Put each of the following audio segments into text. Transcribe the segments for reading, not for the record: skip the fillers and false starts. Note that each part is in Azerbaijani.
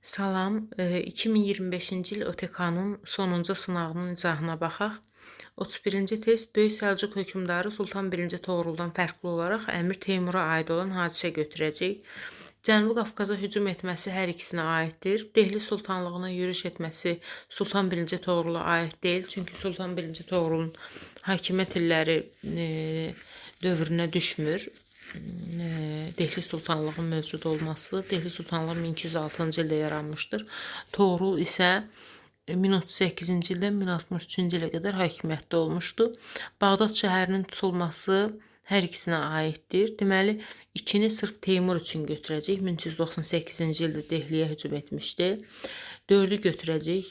Salam, 2025-ci il OTK-nın sonuncu sınağının izahına baxaq. 31-ci test Böyük Səlcuq hökmdarı Sultan I Toğruldan fərqli olaraq Əmir Teymura aid olan hadisə götürəcək. Cənubi Qafqaza hücum etməsi hər ikisinə aiddir. Dehli Sultanlığına yürüş etməsi Sultan I Toğrula aid deyil. Çünki Sultan I Toğrulun hakimiyyət illəri dövrünə düşmür. Dehli Sultanlığın mövcud olması. Dehli Sultanlığı 1206-cı ildə yaranmışdır. Toğrul isə 1038-ci ildən 1063-cü ilə qədər hakimiyyətdə olmuşdu. Bağdad şəhərinin tutulması hər ikisinə aiddir. Deməli, 2-ni sırf Teymur üçün götürəcək. 1398-ci ildə Dehliyə hücum etmişdi. 4-ü götürəcək.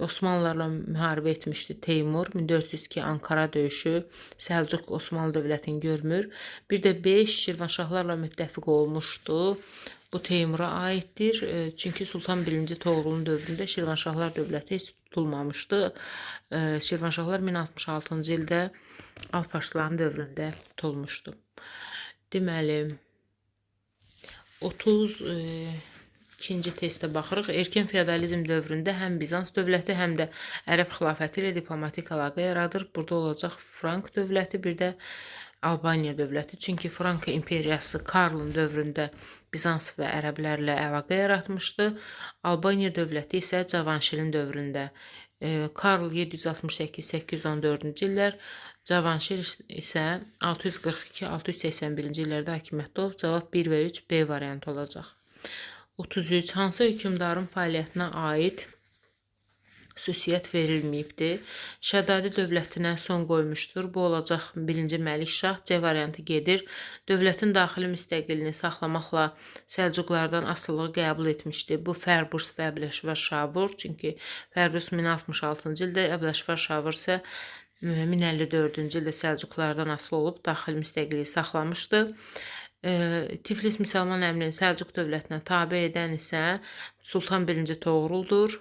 Osmanlılarla müharibə etmişdi Teymur. 1402 Ankara döyüşü Səlcuq Osmanlı dövlətini görmür. Bir də 5 Şirvanşahlarla müttəfiq olmuşdu. Bu Teymura aiddir. Çünki Sultan I Toğrulun dövründə Şirvanşahlar dövləti heç tutulmamışdı. Şirvanşahlar 1066-cı ildə Alparslanın dövründə tutulmuşdu. Deməli, 32-ci testə baxırıq. Erkən feodalizm dövründə həm Bizans dövləti, həm də Ərəb xilafəti ilə diplomatik əlaqə yaradır. Burada olacaq Frank dövləti, bir də Albaniya dövləti. Çünki Franka imperiyası Karlın dövründə Bizans və ərəblərlə əlaqə yaratmışdı. Albaniya dövləti isə Cavanşirin dövründə. Karl 768-814-cü illər, Cavanşir isə 642-681-ci illərdə hakimiyyətdə olub. Cavab 1 və 3 B variantı olacaq. 33. Hansı hökmdarın fəaliyyətinə aid xüsusiyyət verilməyibdir? Şəddadi dövlətinə son qoymuşdur. Bu olacaq 1-ci Məlikşah. C variantı gedir. Dövlətin daxili müstəqilliyini saxlamaqla Səlcuqlardan asılılığı qəbul etmişdi. Bu Fərburs və Əbləşvar Şavur. Çünki Fərburs 1066-cı ildə, Əbləşvar Şavur isə 1054-cü ildə Səlcuqlardan asılı olub daxili müstəqilliyi saxlamışdı. Tiflis müsəlman əmrini Səlcuq dövlətinə tabe edən isə Sultan I Toğruldur.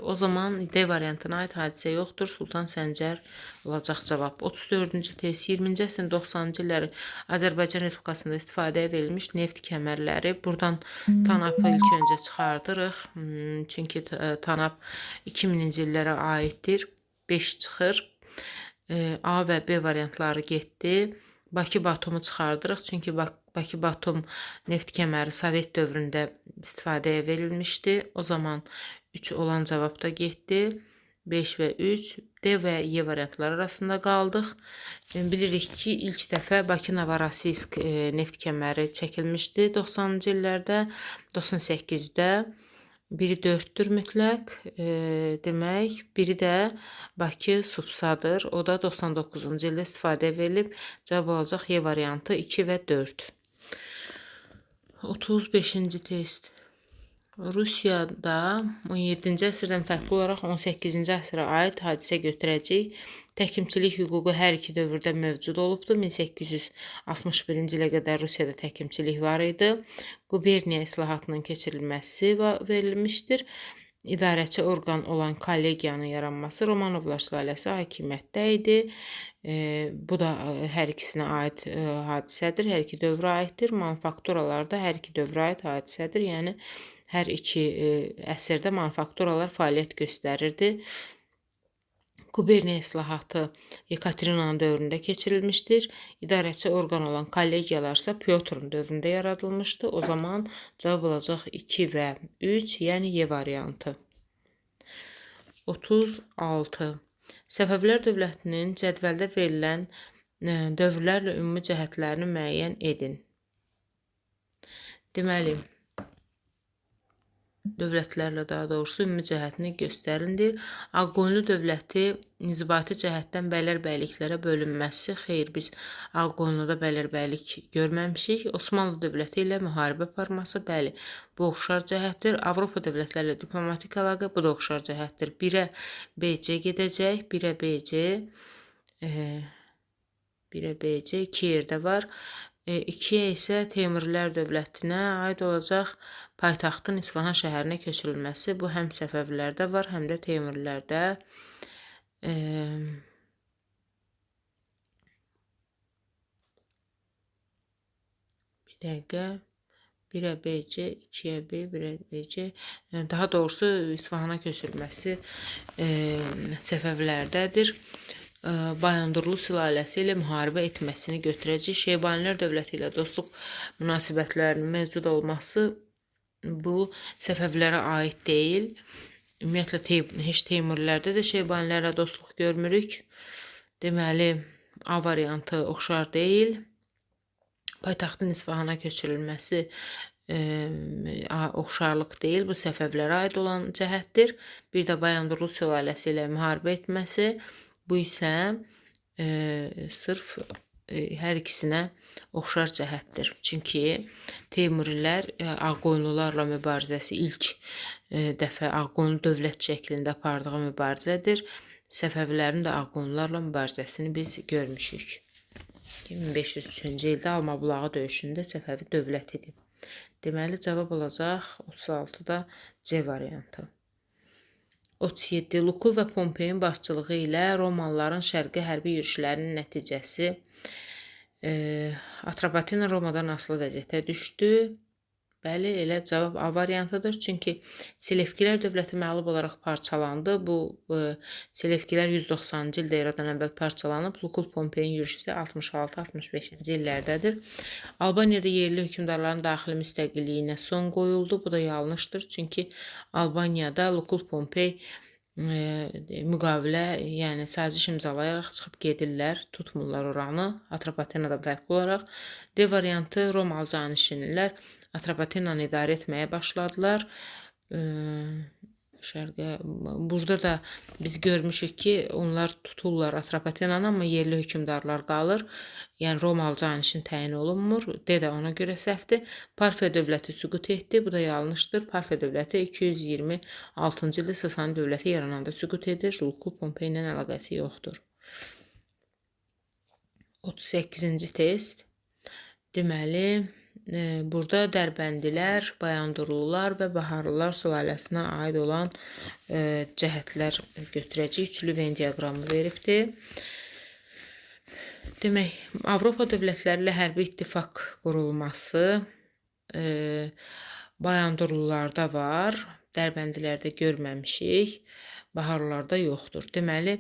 O zaman D variantına aid hadisə yoxdur. Sultan Səncər olacaq cavab. 34-cü test 20-ci əsrin 90-cı illəri Azərbaycan Respublikasında istifadəyə verilmiş neft kəmərləri. Buradan TANAP-ı ilk öncə çıxardırıq. Çünki TANAP 2000-ci illərə aiddir. 5 çıxır. A və B variantları getdi. Bakı-Batumu çıxardırıq. Çünki Bakı-Batum neft kəməri Sovet dövründə istifadəyə verilmişdi. O zaman 3 olan cavab da getdi. 5 və 3, D və Y variantları arasında qaldıq. Bilirik ki, ilk dəfə Bakı-Novorossiysk neft kəməri çəkilmişdi 90-cı illərdə, 98-də. Biri 4-dür mütləq, demək, biri də Bakı-Supsadır. O da 99-cu ildə istifadəyə verilib. Cavab olacaq Y variantı 2 və 4. 35-ci test. Rusiyada 17-ci əsrdən fərqli olaraq 18-ci əsrə aid hadisə götürəcək. Təkimçilik hüququ hər iki dövrdə mövcud olubdur. 1861-ci ilə qədər Rusiyada təkimçilik var idi. Quberniya islahatının keçirilməsi verilmişdir. İdarəçi orqan olan kollegiyanın yaranması Romanovlar sülaləsi hakimiyyətdə idi. Bu da hər ikisinə aid hadisədir, hər iki dövrə aiddir. Manufakturalar da hər iki dövrə aid hadisədir. Yəni hər iki əsrdə manufakturalar fəaliyyət göstərirdi. Quberniya islahatı Yekaterinanın dövründə keçirilmişdir. İdarəçi orqan olan kollegiyalar isə Pyotrun dövründə yaradılmışdı. O zaman cavab olacaq 2 və 3, yəni Y variantı. 36. Səfəvilər dövlətinin cədvəldə verilən dövrlərlə ümumi cəhətlərini müəyyən edin. Deməli, dövlətlərlə daha doğrusu ümumi cəhətini göstərin deyir. Ağqoyunlu dövləti inzibati cəhətdən bəylərbəyliklərə bölünməsi. Xeyr, biz Ağqoyunluda bəylərbəylik görməmişik. Osmanlı dövləti ilə müharibə aparması, bəli, bu oxşar cəhətdir. Avropa dövlətləri ilə diplomatik əlaqə, bu da oxşar cəhətdir. 1-ə BC gedəcək, 1-ə BC, 1-ə BC, 2 yerdə var. 2-yə isə Teymurilər dövlətinə aid olacaq paytaxtın İsfahan şəhərinə köçürülməsi. Bu həm Səfəvilərdə var, həm də Teymurilərdə. Bir dəqiqə. 1-ə B, C, 2-yə B, 1-ə B, C. Daha doğrusu İsfahana köçürülməsi Səfəvilərdədir. Bayandurlu sülaləsi ilə müharibə etməsini götürəcək. Şeybanilər dövləti ilə dostluq münasibətlərinin mövcud olması bu Səfəvilərə aid deyil. Ümumiyyətlə heç Teymurilərdə də Şeybanilərlə dostluq görmürük. Deməli, A variantı oxşar deyil. Paytaxtın İsfahana köçürülməsi oxşarlıq deyil. Bu Səfəvilərə aid olan cəhətdir. Bir də Bayandurlu sülaləsi ilə müharibə etməsi. Bu isə sırf hər ikisinə oxşar cəhətdir. Çünki Teymurilər Ağqoyunlularla mübarizəsi ilk dəfə Ağqoyunlu dövlət şəklində apardığı mübarizədir. Səfəvilərin də Ağqoyunlularla mübarizəsini biz görmüşük. 1503-cü ildə Almabulağı döyüşündə Səfəvi dövlət idi. Deməli, cavab olacaq 36-da C variantı. 37. Lukul və Pompeyin başçılığı ilə Romalıların şərqi hərbi yürüşlərinin nəticəsi Atropatena Romadan asılı vəziyyətə düşdü. Bəli, elə cavab A variantıdır. Çünki Selevkilər dövləti məğlub olaraq parçalandı. Bu Selevkilər 190-cı ildə eradan əvvəl parçalanıb. Lukul Pompeyin yürüşü isə 66-65-ci illərdədir. Albaniyada yerli hökmdarların daxili müstəqilliyinə son qoyuldu. Bu da yanlışdır. Çünki Albaniyada Lukul Pompey müqavilə, yəni saziş imzalayaraq çıxıb gedirlər, tutmurlar oranı Atropatenadan fərqli olaraq. D variantı Romalı canişinlər Atropatenanı idarə etməyə başladılar. Şərqə burada da biz görmüşük ki, onlar tuturlar Atropatenanı, amma yerli hökmdarlar qalır. Yəni Romalı canişin təyin olunmur. D də ona görə səhvdir. Parfiya dövləti süqut etdi. Bu da yanlışdır. Parfiya dövləti 226-cı ildə Sasani dövləti yarananda süqut edir. Lukul Pompey ilə əlaqəsi yoxdur. 38-ci test. Deməli, burada Dərbəndilər, Bayandurlular və Baharlılar sülaləsinə aid olan cəhətlər götürəcək. Üçlü Venn diaqramı veribdir. Demək, Avropa dövlətləri ilə hərbi ittifaq qurulması Bayandurlularda var, Dərbəndilərdə görməmişik, Baharlılarda yoxdur. Deməli,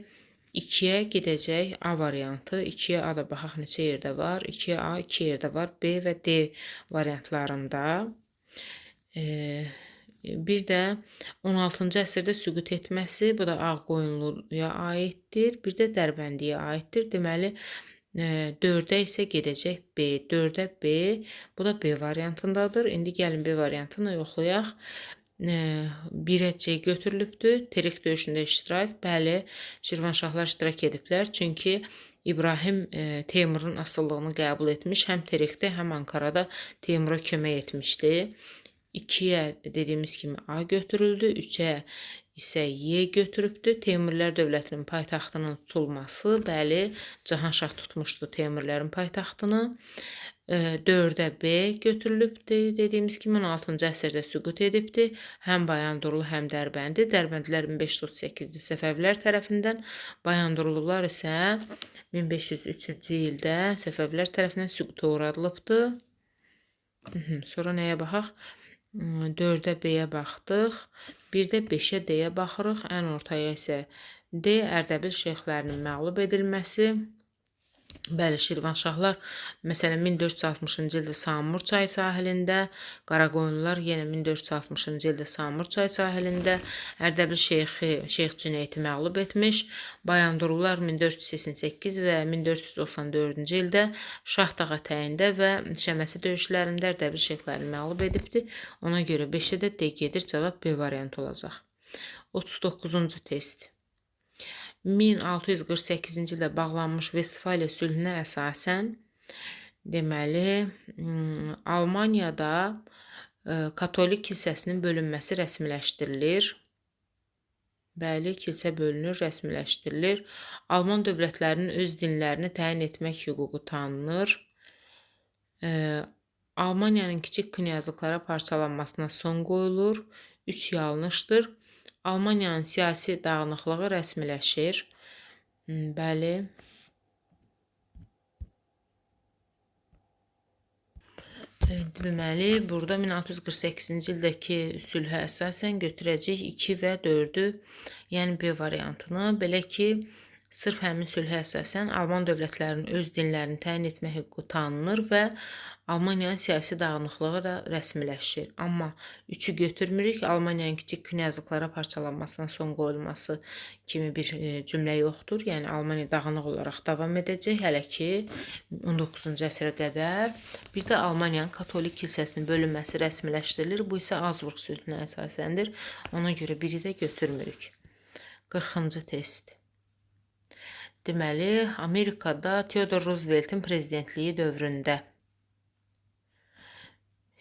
2-yə gedəcək A variantı. 2-yə A da baxaq neçə yerdə var. 2-yə A 2 yerdə var. B və D variantlarında. Bir də 16-cı əsrdə süqut etməsi, bu da Ağqoyunluya aiddir. Bir də Dərbəndiyə aiddir. Deməli, 4-ə isə gedəcək B. 4-ə B. Bu da B variantındadır. İndi gəlin B variantını yoxlayaq. 1-ə C götürülübdür. Terek döyüşündə iştirak. Bəli, Şirvanşahlar iştirak ediblər. Çünki İbrahim Teymurun asıllığını qəbul etmiş. Həm Terekdə, həm Ankarada Teymura kömək etmişdi. 2-yə dediyimiz kimi A götürüldü. 3-ə isə Y götürübdü. Teymurilər dövlətinin paytaxtının tutulması. Bəli, Cahanşah tutmuşdu Teymurlərin paytaxtını. 4-ə B götürülübdü. Dediyimiz kimi 16-cı əsrdə süqut edibdi. Həm Bayandurlu, həm Dərbəndi. Dərbəndilər 1538-ci Səfəvilər tərəfindən, Bayandurlular isə 1503-cü ildə Səfəvilər tərəfindən süquta uğradılıbdı. Sonra nəyə baxaq? 4-ə B-yə baxdıq. Bir də 5-ə D-yə baxırıq. Ən ortaya isə D, Ərdəbil şeyxlərinin məğlub edilməsi. Bəli, Şirvanşahlar məsələn 1460-cı ildə Samur çayı sahilində, Qaraqoyunlular yenə 1460-cı ildə Samur çayı sahilində Ərdəbil şeyxi Şeyx Cüneydi məğlub etmiş. Bayandurlular 1488 və 1494-cü ildə Şahdağ ətəyində və Şəməsi döyüşlərində Ərdəbil şeyxlərini məğlub edibdi. Ona görə 5-ə də D gedir, cavab B variantı olacaq. 39-cu test. 1648-ci ildə bağlanmış Vestfaliya sülhünə əsasən, deməli, Almaniyada Katolik kilsəsinin bölünməsi rəsmiləşdirilir. Bəli, kilsə bölünür, rəsmiləşdirilir. Alman dövlətlərinin öz dinlərini təyin etmək hüququ tanınır. Almaniyanın kiçik knyazlıqlara parçalanmasına son qoyulur. 3 yanlışdır. Almaniyanın siyasi dağınıqlığı rəsmiləşir. Bəli. Deməli, burada 1648-ci ildəki sülhə əsasən götürəcəyik 2 və 4-ü, yəni B variantını. Belə ki, sırf həmin sülhə əsasən Alman dövlətlərinin öz dinlərini təyin etmə hüququ tanınır və Almaniyanın siyasi dağınıqlığı da rəsmiləşir. Amma 3-ü götürmürük. Almaniyanın kiçik knyazlıqlara parçalanmasına son qoyulması kimi bir cümlə yoxdur. Yəni Almaniya dağınıq olaraq davam edəcək hələ ki 19-cu əsrə qədər. Bir də Almaniyanın Katolik kilsəsinin bölünməsi rəsmiləşdirilir. Bu isə Augsburg sülhünə əsasəndir. Ona görə biri də götürmürük. 40-cı test. Deməli, Amerikada Theodore Rooseveltin prezidentliyi dövründə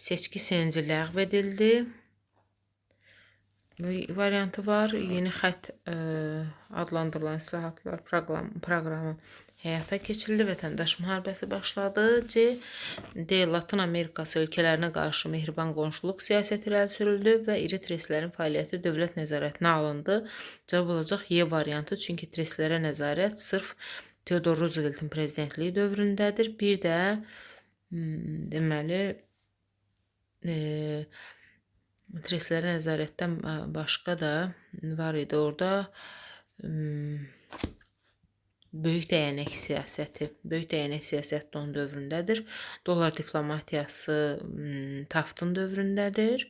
seçki sevinci ləğv edildi. Variantı var. Yeni xətt adlandırılan islahatlar proqramı həyata keçirildi. Vətəndaş müharibəsi başladı. C. D. Latın Amerikası ölkələrinə qarşı mehriban qonşuluq siyasəti irəli sürüldü və iri trestlərin fəaliyyəti dövlət nəzarətinə alındı. Cavab olacaq Y variantı, çünki trestlərə nəzarət sırf Theodore Rooseveltin prezidentliyi dövründədir. Bir də deməli trestlərə nəzarətdən başqa da var idi orada. Böyük dəyənək siyasəti. Böyük dəyənək siyasəti də onun dövründədir. Dollar diplomatiyası Taftın dövründədir.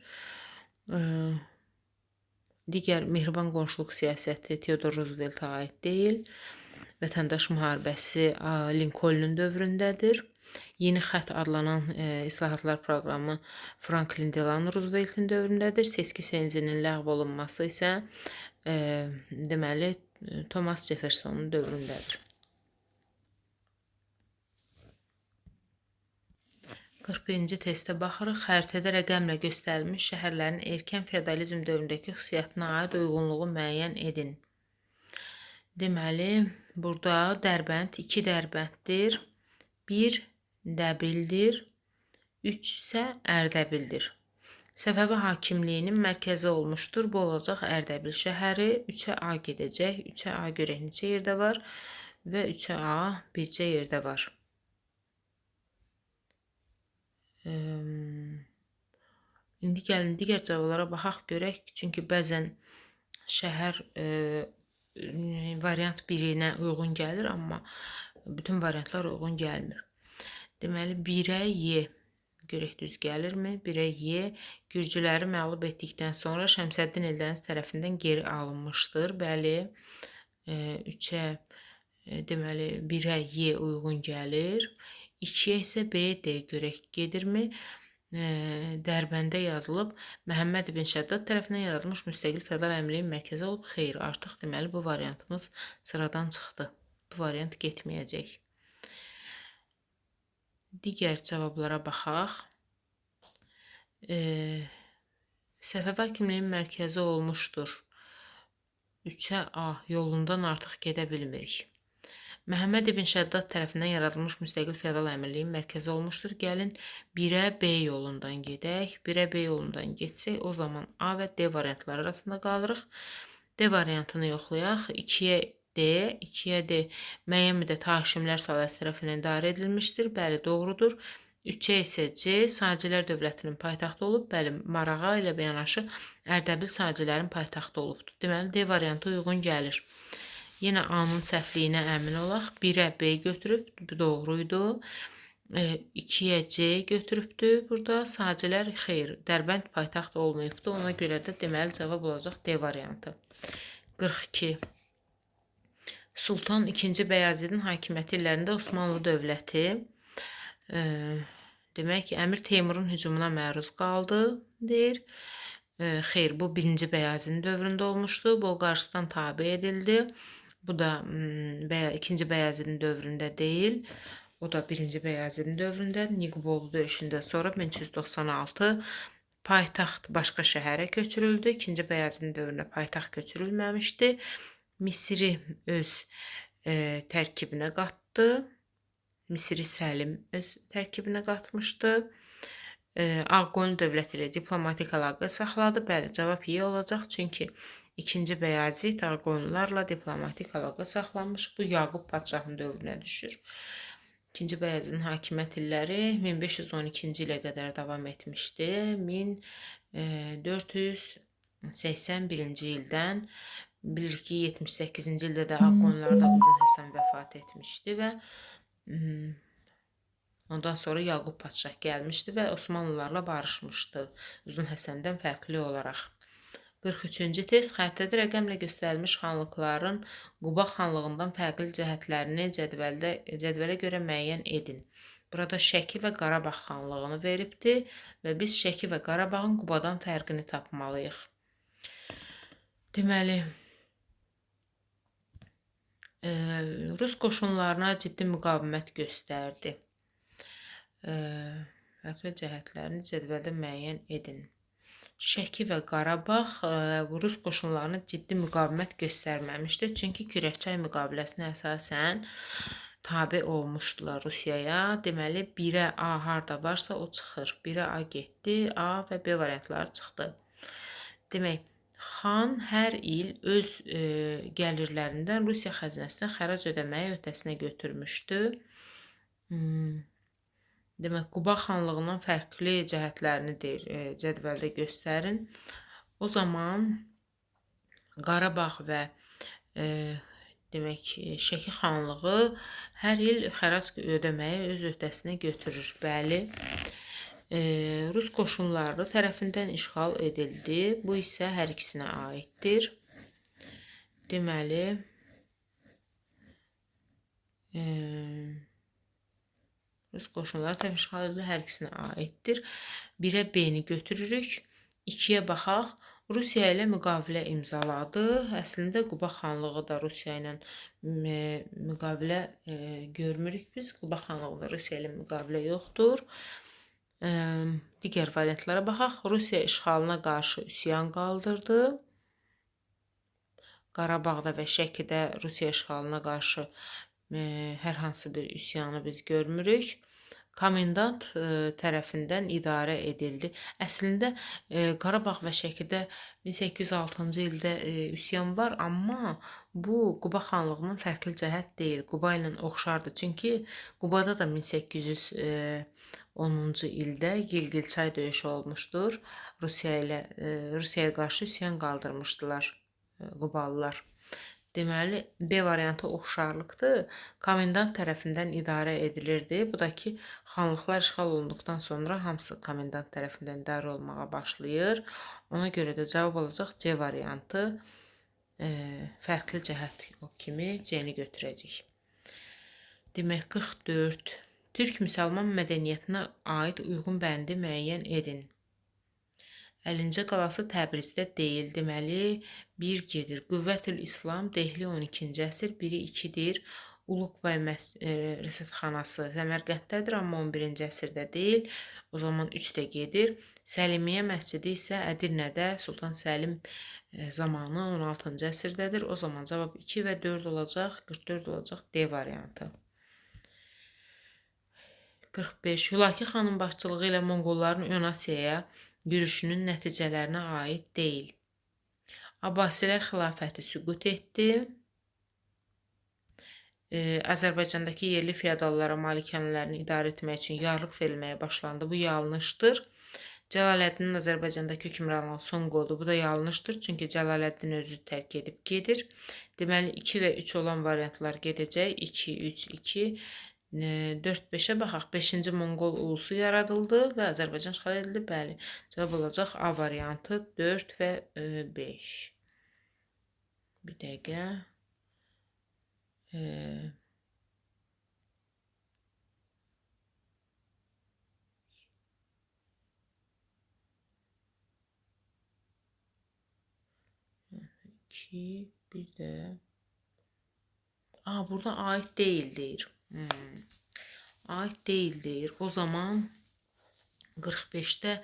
Digər mehriban qonşuluq siyasəti Theodore Rooseveltə aid deyil. Vətəndaş müharibəsi Lincolnun dövründədir. Yeni xətt adlanan islahatlar proqramı Franklin Delano Rooseveltin dövründədir. Seçki sevincinin ləğv olunması isə deməli Thomas Jeffersonun dövründədir. 41-ci testə baxırıq. Xəritədə rəqəmlə göstərilmiş şəhərlərin erkən feodalizm dövründəki xüsusiyyətinə aid uyğunluğu müəyyən edin. Deməli, burada Dərbənd 2 Dərbənddir, 1 Dəbildir, 3 isə Ərdəbildir. Səfəvi hakimliyinin mərkəzi olmuşdur. Bu olacaq Ərdəbil şəhəri. 3-ə A gedəcək. 3-ə A görək neçə yerdə var və 3-ə A bircə yerdə var. İndi gəlin digər cavablara baxaq görək. Çünki bəzən şəhər variant birinə uyğun gəlir, amma bütün variantlar uyğun gəlmir. Deməli, 1-ə Y. Görək düz gəlirmi? 1-ə Y. Gürcüləri məğlub etdikdən sonra Şəmsəddin Eldəniz tərəfindən geri alınmışdır. Bəli, 3-ə, deməli, 1-ə Y uyğun gəlir. 2-yə isə B, D görək gedirmi? Dərbəndə yazılıb Məhəmməd ibn Şəddad tərəfindən yaradılmış müstəqil feodal əmirliyin mərkəzi olub. Xeyr, artıq deməli bu variantımız sıradan çıxdı. Bu variant getməyəcək. Digər cavablara baxaq. Səfəvi hakimliyinin mərkəzi olmuşdur. 3-ə A yolundan artıq gedə bilmirik. Məhəmməd ibn Şəddad tərəfindən yaradılmış müstəqil feodal əmirliyin mərkəzi olmuşdur. Gəlin 1-ə B yolundan gedək. 1-ə B yolundan getsək, o zaman A və D variantları arasında qalırıq. D variantını yoxlayaq. 2-yə D, 2-yə D müəyyən müddət Haşimlər sülaləsi tərəfindən idarə edilmişdir. Bəli, doğrudur. 3-ə isə C, Sacilər dövlətinin paytaxtı olub. Bəli, Marağa ilə yanaşı Ərdəbil Sacilərin paytaxtı olubdur. Deməli, D variantı uyğun gəlir. Yenə A-nın səhvliyinə əmin olaq. 1-ə B götürüb, doğruydu. 2-yə C götürübdü. Burada Sacilər xeyr, Dərbənd paytaxt olmayıbdı. Ona görə də deməli cavab olacaq D variantı. 42. Sultan II. Bəyazidin hakimiyyəti illərində Osmanlı dövləti demək ki, Əmir Teymurun hücumuna məruz qaldı, deyir. Xeyr, bu 1-ci Bəyazidin dövründə olmuşdu. Bolqarıstan tabe edildi. Bu da 2-ci Bəyazidin dövründə deyil. O da 1-ci Bəyazidin dövründə Niqbolu döyüşündən sonra 1396 paytaxt başqa şəhərə köçürüldü. 2-ci Bəyazidin dövründə paytaxt köçürülməmişdi. Misri öz tərkibinə qatdı. Misri Səlim öz tərkibinə qatmışdı. Ağqoyunlu dövləti ilə diplomatik əlaqə saxladı. Bəli, cavab Y olacaq. Çünki 2-ci Bəyazid Ağqoyunlularla diplomatik əlaqə saxlamış. Bu Yaqub padşahın dövrünə düşür. İkinci Bəyəzidin hakimiyyət illəri 1512-ci ilə qədər davam etmişdi. 1481-ci ildən bilirik ki, 78-ci ildə də Ağqoyunlarda Uzun Həsən vəfat etmişdi və ondan sonra Yaqub padşah gəlmişdi və Osmanlılarla barışmışdı Uzun Həsəndən fərqli olaraq. 43-cü test xəritədə rəqəmlə göstərilmiş xanlıqların Quba xanlığından fərqli cəhətlərini cədvələ görə müəyyən edin. Burada Şəki və Qarabağ xanlığını veribdi və biz Şəki və Qarabağın Qubadan fərqini tapmalıyıq. Deməli, Rus qoşunlarına ciddi müqavimət göstərdi. Fərqli cəhətlərini cədvəldə müəyyən edin. Şəki və Qarabağ Rus qoşunlarına ciddi müqavimət göstərməmişdi. Çünki Kürəkçay müqaviləsinə əsasən tabe olmuşdular Rusiyaya. Deməli, 1-ə A harda varsa o çıxır. 1-ə A getdi, A və B variantları çıxdı. Demək, xan hər il öz gəlirlərindən Rusiya xəzinəsinə xərac ödəməyi öhdəsinə götürmüşdü. Demək, Quba xanlığından fərqli cəhətlərini deyir, cədvəldə göstərin. O zaman Qarabağ və demək, Şəki xanlığı hər il xərac ödəməyi öz öhdəsinə götürür. Bəli, Rus qoşunları tərəfindən işğal edildi. Bu isə hər ikisinə aiddir. Deməli, Rus qoşunları tərəfindən işğal edildi, hər ikisinə aiddir. 1-ə B-ni götürürük. 2-yə baxaq. Rusiya ilə müqavilə imzaladı. Əslində Quba xanlığı da Rusiya ilə müqavilə görmürük biz. Quba xanlığında Rusiya ilə müqavilə yoxdur. Digər variantlara baxaq. Rusiya işğalına qarşı üsyan qaldırdı. Qarabağda və Şəkidə Rusiya işğalına qarşı hər hansı bir üsyanı biz görmürük. Komendant tərəfindən idarə edildi. Əslində Qarabağ və Şəkidə 1806-cı ildə üsyan var, amma bu Quba xanlığından fərqli cəhət deyil. Quba ilə oxşardır. Çünki Qubada da 1810-cu ildə Gilgilçay döyüşü olmuşdur. Rusiyaya qarşı üsyan qaldırmışdılar Qubalılar. Deməli, B variantı oxşarlıqdır. Komendant tərəfindən idarə edilirdi. Bu da ki, xanlıqlar işğal olunduqdan sonra hamısı komendant tərəfindən idarə olmağa başlayır. Ona görə də cavab olacaq C variantı. Fərqli cəhət o kimi C-ni götürəcək. Demək, 44. Türk müsəlman mədəniyyətinə aid uyğun bəndi müəyyən edin. Əlincə qalası Təbrizdə deyil. Deməli, 1 gedir. Qüvvətül İslam, Dehli 12-ci əsr, 1-i 2-dir. Uluqbay rəsədxanası Səmərqənddədir, amma 11-ci əsrdə deyil. O zaman 3 də gedir. Səlimiyyə məscidi isə Ədirnədə Sultan Səlim zamanı 16-cı əsrdədir. O zaman cavab 2 və 4 olacaq, 44 olacaq D variantı. 45. Hülaki xanın başçılığı ilə Monqolların Ön Asiyaya yürüşünün nəticələrinə aid deyil. Abbasilər xilafəti süqut etdi. Azərbaycandakı yerli feodallara malikanələrini idarə etmək üçün yarlıq verilməyə başlandı. Bu yanlışdır. Cəlaləddinin Azərbaycandakı hökmranlığı son qoldu. Bu da yanlışdır. Çünki Cəlaləddin özü tərk edib gedir. Deməli, 2 və 3 olan variantlar gedəcək. 2, 3, 2, 4, 5-ə baxaq. 5-ci Monqol ulusu yaradıldı və Azərbaycan işğal edildi. Bəli, cavab olacaq A variantı 4 və 5. Bir dəqiqə. 2, bir də. Burada aid deyil deyir. Aid deyil deyir. O zaman 45-də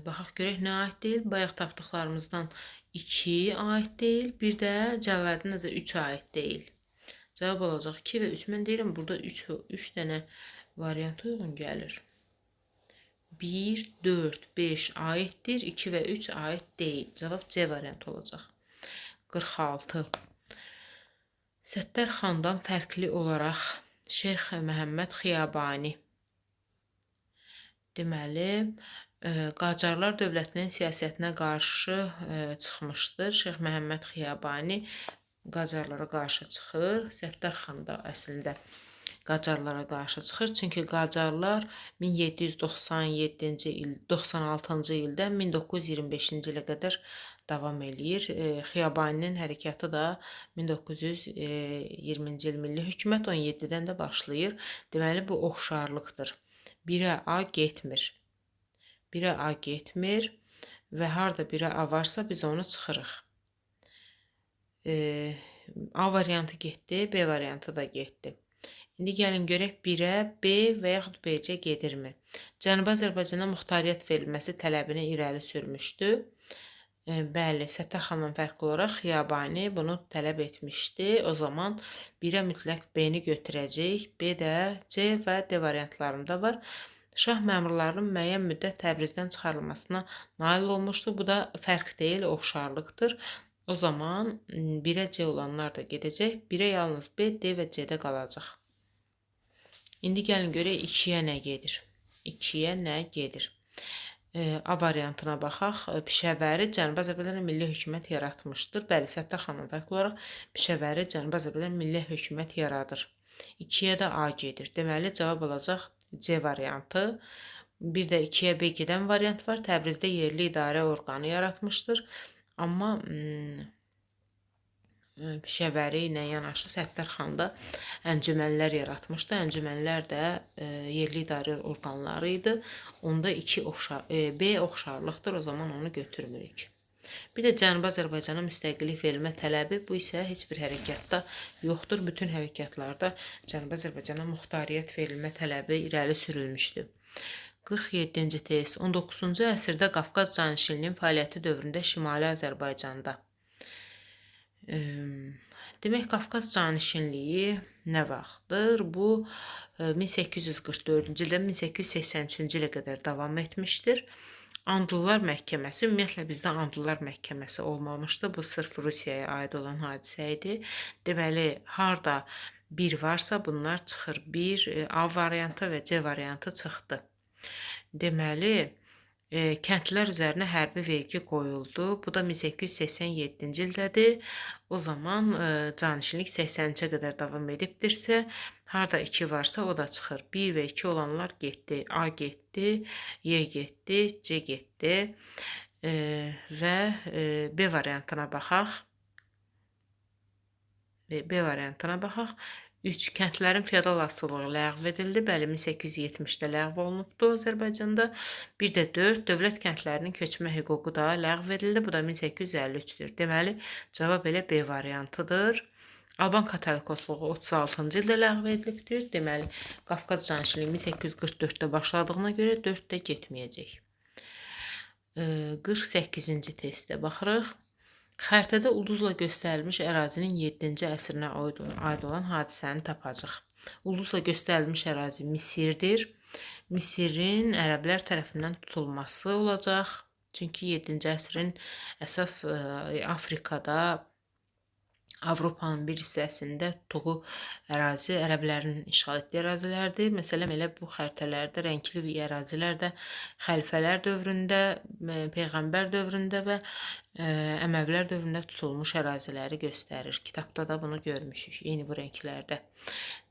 baxaq görək nə aid deyil. Bayaq tapdıqlarımızdan 2 aid deyil. Bir də Cəlaləddin nəzər 3 aid deyil. Cavab olacaq 2 və 3. Mən deyirəm, burada 3 dənə variant uyğun gəlir. 1, 4, 5 aiddir. 2 və 3 aid deyil. Cavab C variantı olacaq. 46. Səttar xandan fərqli olaraq Şeyx Məhəmməd Xiyabani. Deməli, Qacarlar dövlətinin siyasətinə qarşı çıxmışdır. Şeyx Məhəmməd Xiyabani Qacarlara qarşı çıxır. Səttar xan da əslində Qacarlara qarşı çıxır. Çünki Qacarlar 1797-ci il, 96-cı ildən 1925-ci ilə qədər davam eləyir. Xiyabaninin hərəkatı da 1920-ci il Milli Hökumət 17-dən də başlayır. Deməli, bu oxşarlıqdır. 1-ə A getmir. 1-ə A getmir və harda 1-ə A varsa biz onu çıxırıq. A variantı getdi, B variantı da getdi. İndi gəlin görək 1-ə B və yaxud BC gedirmi? Cənubi Azərbaycana muxtariyyət verilməsi tələbini irəli sürmüşdü. Bəli, Səttar xandan fərqli olaraq Xiyabani bunu tələb etmişdi. O zaman 1-ə mütləq B-ni götürəcəyik. B də C və D variantlarında var. Şah məmurlarının müəyyən müddət Təbrizdən çıxarılmasına nail olmuşdu. Bu da fərq deyil, oxşarlıqdır. O zaman 1-ə C olanlar da gedəcək. 1-ə yalnız B, D və C-də qalacaq. İndi gəlin görək 2-yə nə gedir? 2-yə nə gedir? A variantına baxaq. Pişəvəri Cənubi Azərbaycanda milli hökumət yaratmışdır. Bəli, Səttar xandan fərqli olaraq Pişəvəri Cənubi Azərbaycanda milli hökumət yaradır. 2-yə də A gedir. Deməli, cavab olacaq C variantı. Bir də 2-yə B gedən variant var. Təbrizdə yerli idarə orqanı yaratmışdır. Amma Pişəvəri ilə yanaşı Səttar xan da əncümənlər yaratmışdı. Əncümənlər də yerli idarə orqanları idi. Onda B oxşarlıqdır. O zaman onu götürmürük. Bir də Cənubi Azərbaycana müstəqillik verilmə tələbi, bu isə heç bir hərəkatda yoxdur. Bütün hərəkatlarda Cənubi Azərbaycana muxtariyyət verilmə tələbi irəli sürülmüşdü. 47-ci test. 19-cu əsrdə Qafqaz canişinliyinin fəaliyyəti dövründə Şimali Azərbaycanda. Demək, Qafqaz canişinliyi nə vaxtdır? Bu 1844-cü ildən 1883-cü ilə qədər davam etmişdir. Andlılar məhkəməsi, ümumiyyətlə bizdə Andlılar məhkəməsi olmamışdı. Bu sırf Rusiyaya aid olan hadisə idi. Deməli, harda 1 varsa bunlar çıxır. 1 A variantı və C variantı çıxdı. Deməli, kəndlilər üzərinə hərbi vergi qoyuldu. Bu da 1887-ci ildədir. O zaman canişinlik 83-ə qədər davam edibdirsə, harda 2 varsa o da çıxır. 1 və 2 olanlar getdi. A getdi, Y getdi, C getdi və B variantına baxaq. B variantına baxaq. 3. Kəndlərin feodal asılılığı ləğv edildi. Bəli, 1870-də ləğv olunubdu Azərbaycanda. Bir də 4. Dövlət kəndlərinin köçmə hüququ da ləğv edildi. Bu da 1853-dür. Deməli, cavab elə B variantıdır. Alban katolikosluğu 36-cı ildə ləğv edilibdir. Deməli, Qafqaz canişinliyi 1844-də başladığına görə 4 də getməyəcək. 48-ci testə baxırıq. Xəritədə ulduzla göstərilmiş ərazinin 7-ci əsrinə aid olan hadisəni tapacaq. Ulduzla göstərilmiş ərazi Misirdir. Misirin ərəblər tərəfindən tutulması olacaq. Çünki 7-ci əsrin əsas Afrikada, Avropanın bir hissəsində tutduğu ərazi ərəblərin işğal etdiyi ərazilərdir. Məsələn, elə bu xəritələrdə rəngli bir ərazilər də xəlifələr dövründə, peyğəmbər dövründə və Əməvilər dövründə tutulmuş əraziləri göstərir. Kitabda da bunu görmüşük, eyni bu rənglərdə.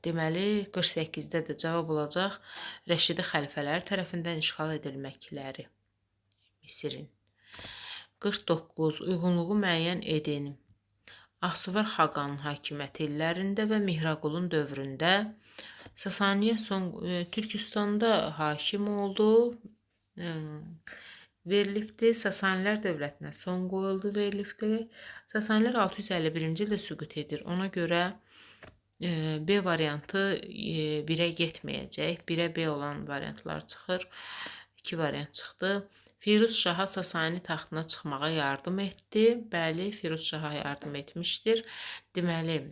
Deməli, 48-də də cavab olacaq Rəşidi xəlifələri tərəfindən işğal edilməkləri Misirin. 49. Uyğunluğu müəyyən edin. Ağsuvar Xaqanın hakimiyyəti illərində və Mihraqulun dövründə Sasaniyə son Türkistanda hakim oldu. Verilibdir. Sasanilər dövlətinə son qoyuldu verilibdir. Sasanilər 651-ci ildə süqut edir. Ona görə B variantı 1-ə getməyəcək. 1-ə B olan variantlar çıxır. 2 variant çıxdı. Firuz Şaha Sasani taxtına çıxmağa yardım etdi. Bəli, Firuz Şaha yardım etmişdir. Deməli,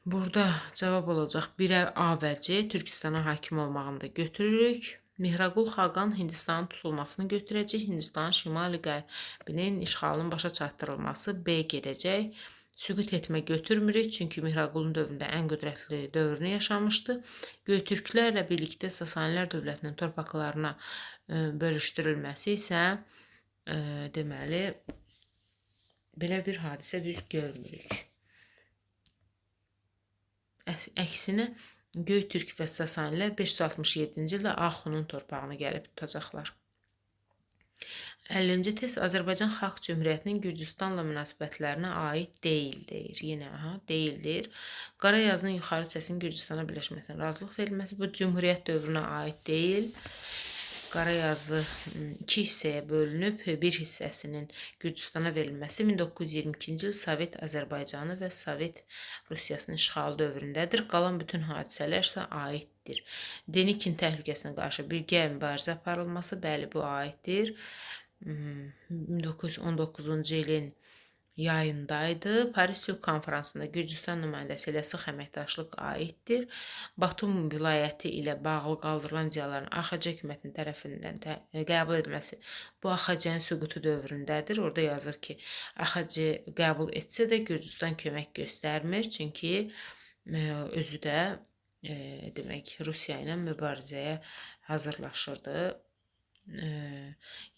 burada cavab olacaq 1-ə A və C Türkistana hakim olmağını da götürürük. Mihraqul Xaqan Hindistanın tutulmasını götürəcək. Hindistanın şimali qərbinin işğalının başa çatdırılması B gedəcək. Süqut etmə götürmürük, çünki Mihraqulun dövründə ən qüdrətli dövrünü yaşamışdı. Göytürklərlə birlikdə Sasanilər dövlətinin torpaqlarına bölüşdürülməsi isə deməli belə bir hadisə biz görmürük. Əksinə Göytürk və Sasanilər 567-ci ildə Axunun torpağını gəlib tutacaqlar. 50-ci test Azərbaycan Xalq Cümhuriyyətinin Gürcüstanla münasibətlərinə aid deyil deyir. Yenə aha, deyil deyir. Qarayazının yuxarı hissəsinin Gürcüstana birləşməsinə razılıq verilməsi bu Cümhuriyyət dövrünə aid deyil. Qarayazı iki hissəyə bölünüb, bir hissəsinin Gürcüstana verilməsi 1922-ci il Sovet Azərbaycanı və Sovet Rusiyasının işğalı dövründədir. Qalan bütün hadisələr isə aiddir. Denikin təhlükəsinə qarşı birgə mübarizə aparılması, bəli, bu aiddir. 1919-cu ilin yayındaydı. Paris Sülh Konfransında Gürcüstan nümayəndəsi ilə sıx əməkdaşlıq aiddir. Batum vilayəti ilə bağlı qaldırılan ziyaların AXC hökumətinin tərəfindən qəbul edilməsi bu AXC-nin süqutu dövründədir. Orada yazır ki, AXC qəbul etsə də Gürcüstan kömək göstərmir, çünki özü də demək Rusiya ilə mübarizəyə hazırlaşırdı.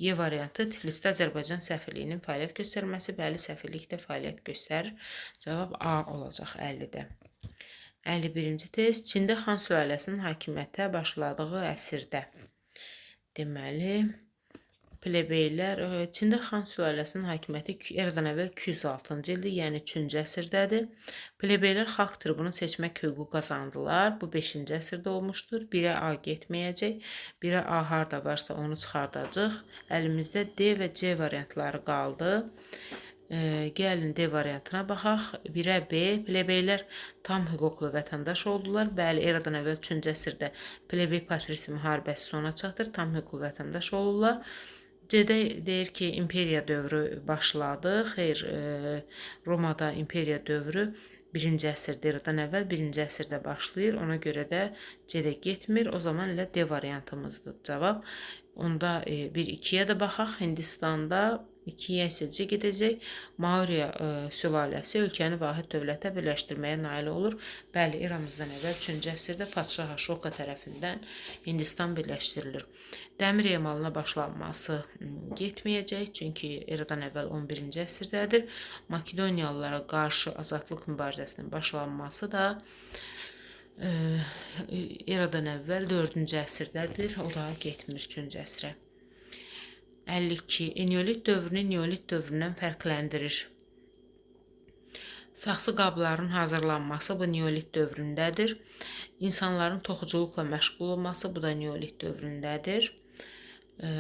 Y variantı Tiflisdə Azərbaycan səfirliyinin fəaliyyət göstərməsi. Bəli, səfirlik də fəaliyyət göstərir. Cavab A olacaq 50-də. 51-ci test Çində Xan sülaləsinin hakimiyyətə başladığı əsrdə. Deməli, plebeylər Çində Xan sülaləsinin hakimiyyəti eradan əvvəl 206-cı ildir, yəni 3-cü əsrdədir. Plebeylər xalq tribunu seçmək hüququ qazandılar. Bu 5-ci əsrdə olmuşdur. 1-ə A getməyəcək. 1-ə A harda varsa onu çıxardacaq. Əlimizdə D və C variantları qaldı. Gəlin D variantına baxaq. 1-ə B. Plebeylər tam hüquqlu vətəndaş oldular. Bəli, eradan əvvəl 3-cü əsrdə plebey patrisi müharibəsi sona çatır. Tam hüquqlu vətəndaş olurlar. C-də deyir ki, imperiya dövrü başladı. Xeyr, Romada imperiya dövrü 1-ci əsrdə, eradan əvvəl 1-ci əsrdə başlayır. Ona görə də C-də getmir. O zaman elə D variantımızdır cavab. Onda 1-2-yə də baxaq. Hindistanda 2-yə isə C gedəcək. Maurya sülaləsi ölkəni vahid dövlətə birləşdirməyə nail olur. Bəli, eramızdan əvvəl 3-cü əsrdə Padşah Aşoka tərəfindən Hindistan birləşdirilir. Dəmir emalına başlanması getməyəcək, çünki eradan əvvəl 11-ci əsrdədir. Makedoniyalılara qarşı azadlıq mübarizəsinin başlanması da eradan əvvəl 4-cü əsrdədir. O da getmir 3-cü əsrə. 52. Eneolit dövrünü neolit dövründən fərqləndirir. Saxsı qabların hazırlanması bu neolit dövründədir. İnsanların toxuculuqla məşğul olması bu da neolit dövründədir.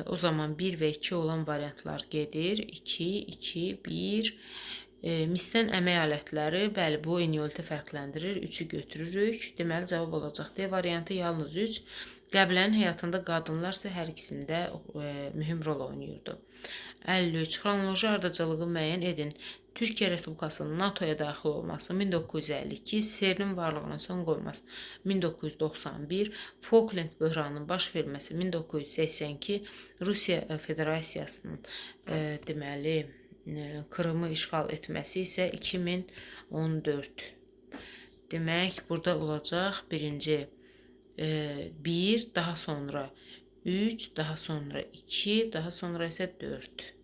O zaman 1 və 2 olan variantlar gedir. 2, 2, 1. Misdən əmək alətləri, bəli, bu eneoliti fərqləndirir. 3-ü götürürük. Deməli, cavab olacaq D variantı yalnız 3. Qəbilənin həyatında qadınlar isə hər ikisində mühüm rol oynayırdı. 53. Xronoloji ardıcıllığı müəyyən edin. Türkiyə Respublikasının NATO-ya daxil olması 1952, CERN-in varlığına son qoyması 1991, Falkland böhranının baş verməsi 1982, Rusiya Federasiyasının deməli Krımı işğal etməsi isə 2014. Demək, burada olacaq birinci 1, daha sonra 3, daha sonra 2, daha sonra isə 4.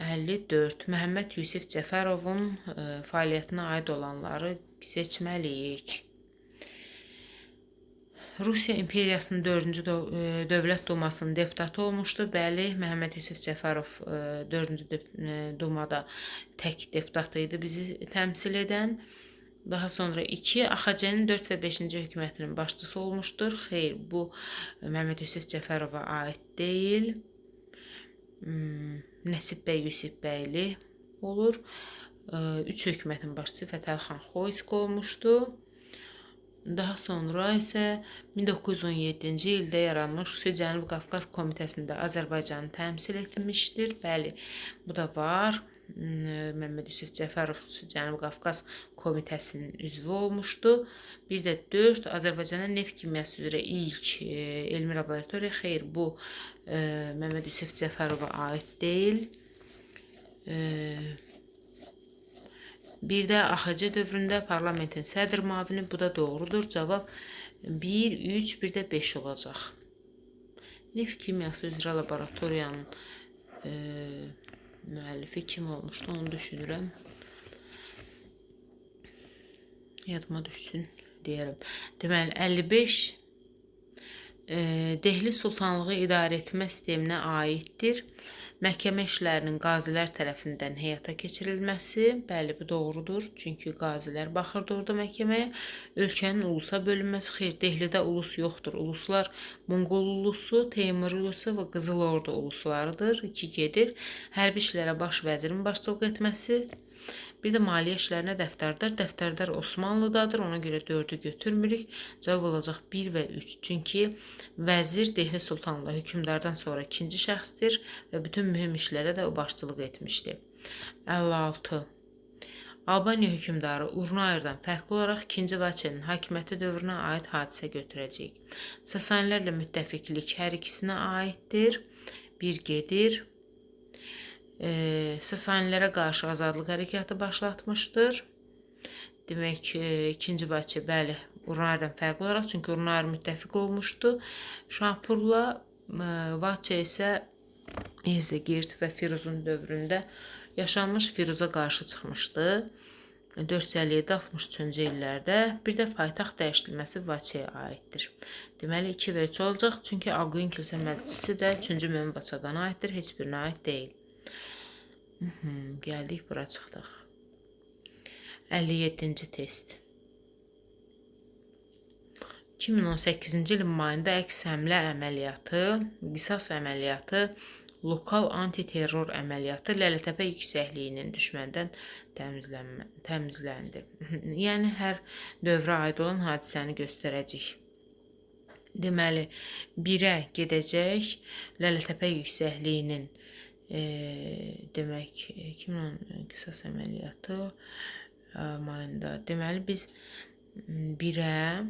54. Məhəmməd Yusif Cəfərovun fəaliyyətinə aid olanları seçməliyik. Rusiya İmperiyasının 4-cü Dövlət Dumasının deputatı olmuşdu. Bəli, Məhəmməd Yusif Cəfərov 4-cü Dumada tək deputatı idi bizi təmsil edən. Daha sonra 2. AXC-nin 4 və 5-ci hökumətinin başçısı olmuşdur. Xeyr, bu Məhəmməd Yusif Cəfərova aid deyil. Nəsib bəy Yusifbəyli olur. 3 hökumətin başçısı Fətəli xan Xoyski olmuşdu. Daha sonra isə 1917-ci ildə yaranmış Xüsusi Cənubi Qafqaz Komitəsində Azərbaycanı təmsil etmişdir. Bəli, bu da var. Məhəmməd Yusif Cəfərov Xüsusi Cənubi Qafqaz Komitəsinin üzvü olmuşdu. Bir də 4. Azərbaycanda neft kimyası üzrə ilk elmi laboratoriya. Xeyr, bu Məhəmməd Yusif Cəfərova aid deyil. Bir də AXC dövründə parlamentin sədr müavini, bu da doğrudur. Cavab 1, 3, bir də 5 olacaq. Neft kimyası üzrə laboratoriyanın müəllifi kim olmuşdu, onu düşünürəm. Yadıma düşsün deyərəm. Deməli, 55 Dehli Sultanlığı idarə etmə sisteminə aiddir. Məhkəmə işlərinin qazilər tərəfindən həyata keçirilməsi, bəli, bu doğrudur. Çünki qazilər baxırdı orada məhkəməyə. Ölkənin ulusa bölünməsi, xeyr, Dehlidə ulus yoxdur. Uluslar Monqol ulusu, Teymur ulusu və Qızıl Ordu uluslarıdır. 2 gedir. Hərbi işlərə baş vəzirin başçılıq etməsi. Bir də maliyyə işlərinə dəftərdar. Dəftərdar Osmanlıdadır. Ona görə 4-ü götürmürük. Cavab olacaq 1 və 3. Çünki vəzir Dehli Sultanlığı hökmdardan sonra ikinci şəxsdir və bütün mühüm işlərə də o başçılıq etmişdi. 56. Albaniya hökmdarı Urnaerdən fərqli olaraq 2-ci Vaçenin hakimiyyəti dövrünə aid hadisə götürəcəyik. Sasanilərlə müttəfiqlik hər ikisinə aiddir. 1 gedir. Sasanilərə qarşı azadlıq hərəkatı başlatmışdır. Demək, 2-ci Vaçe, bəli, Urnaerdən fərqli olaraq, çünki Urnaer müttəfiq olmuşdu Şapurla, Vaçe isə Yezdəgirt və Firuzun dövründə yaşanmış Firuza qarşı çıxmışdı. 457-63-cü illərdə. Bir də paytaxt dəyişdirilməsi Vaçeyə aiddir. Deməli, 2 və 3 olacaq, çünki Aquin kilsə məclisi də 3-cü Mömin Vaçaqana aiddir, heç birinə aid deyil. Gəldik, bura çıxdıq. 57-ci test. 2018-ci ilin mayında əks həmlə əməliyyatı, qisas əməliyyatı, lokal antiterror əməliyyatı Lələtəpə yüksəkliyinin düşməndən təmizləndi. Yəni, hər dövrə aid olan hadisəni göstərəcək. Deməli, 1-ə gedəcək Lələtəpə yüksəkliyinin demək, 2010 qisas əməliyyatı mayında. Deməli, biz 1-ə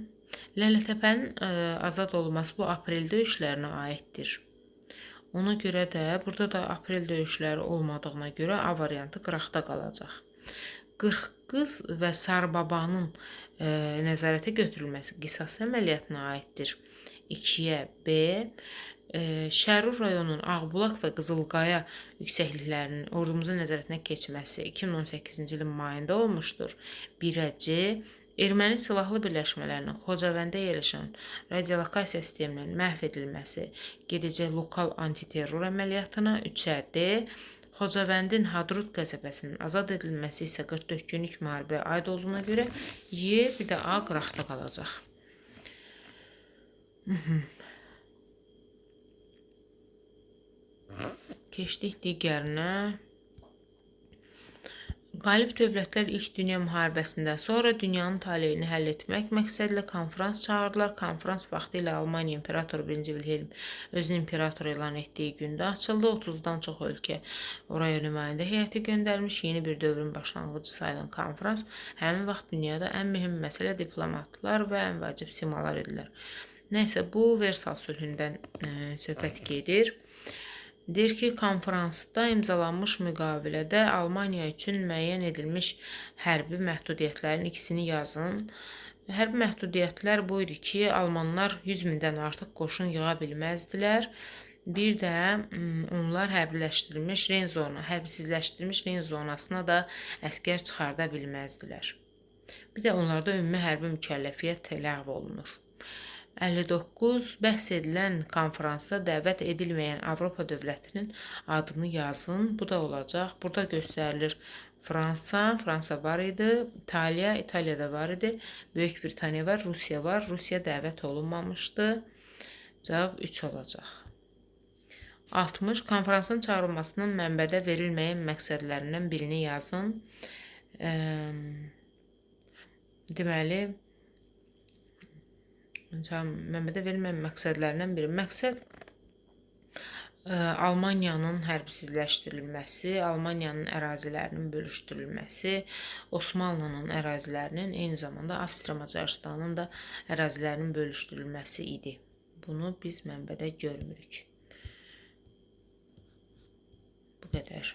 Lələtəpənin azad olunması bu aprel döyüşlərinə aiddir. Ona görə də burada da aprel döyüşləri olmadığına görə A variantı qıraqda qalacaq. 40 qız və Sarıbabanın nəzarətə götürülməsi qisas əməliyyatına aiddir. 2-yə B. Şərur rayonunun Ağbulaq və Qızılqaya yüksəkliklərinin ordumuzun nəzarətinə keçməsi 2018-ci ilin mayında olmuşdur. 1-ə C. Erməni silahlı birləşmələrinin Xocavəndə yerləşən radiolokasiya sisteminin məhv edilməsi gedəcək lokal antiterror əməliyyatına. 3-ə D. Xocavəndin Hadrut qəsəbəsinin azad edilməsi isə 44 günlük müharibəyə aid olduğuna görə Y, bir də A qıraqda qalacaq. Keçdik digərinə. Qalib dövlətlər İlk Dünya müharibəsindən sonra dünyanın taleyini həll etmək məqsədilə konfrans çağırdılar. Konfrans vaxtilə Almaniya imperatoru 1-ci Wilhelm özünü imperator elan etdiyi gündə açıldı. 30-dan çox ölkə oraya nümayəndə heyəti göndərmiş. Yeni bir dövrün başlanğıcı sayılan konfrans həmin vaxt dünyada ən mühüm məsələ diplomatlar və ən vacib simalar idilər. Nəysə, bu Versal sülhündən söhbət gedir. Deyir ki, konfransda imzalanmış müqavilədə Almaniya üçün müəyyən edilmiş hərbi məhdudiyyətlərin ikisini yazın. Hərbi məhdudiyyətlər bu idi ki, Almanlar 100 mindən artıq qoşun yığa bilməzdilər. Bir də onlar hərbiləşdirilmiş Reyn zonu, hərbsizləşdirilmiş Reyn zonasına da əskər çıxarda bilməzdilər. Bir də onlarda ümumi hərbi mükəlləfiyyət ləğv olunur. 59. Bəhs edilən konfransa dəvət edilməyən Avropa dövlətinin adını yazın. Bu da olacaq. Burada göstərilir Fransa, Fransa var idi, İtaliya, İtaliyada var idi, Böyük Britaniya var, Rusiya var. Rusiya dəvət olunmamışdı. Cavab 3 olacaq. 60. Konfransın çağırılmasının mənbədə verilməyən məqsədlərindən birini yazın. Deməli, mənbədə verilməyən məqsədlərindən biri. Məqsəd Almaniyanın hərbsizləşdirilməsi, Almaniyanın ərazilərinin bölüşdürülməsi, Osmanlının ərazilərinin, eyni zamanda Avstriya Macarıstanın da ərazilərinin bölüşdürülməsi idi. Bunu biz mənbədə görmürük. Bu qədər.